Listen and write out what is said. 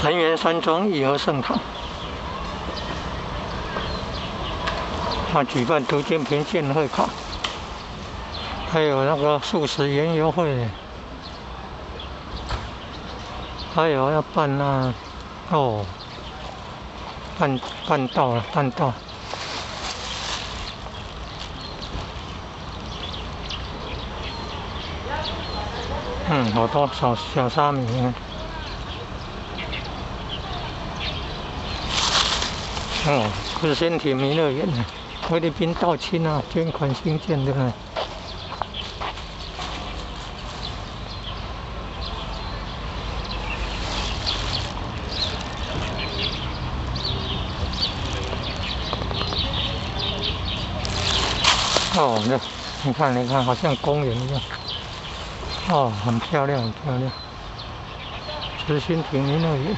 成员山庄义和圣堂，他举办读经评鉴会考，还有那个素食园游会，还有要办那哦，办办到了，办到。好多小小沙弥。哦，是身体弥乐园，菲律宾道亲啊，捐款兴建的。哦，那你看，你看，好像公园一样。哦，很漂亮，很漂亮。慈心亭弥乐园。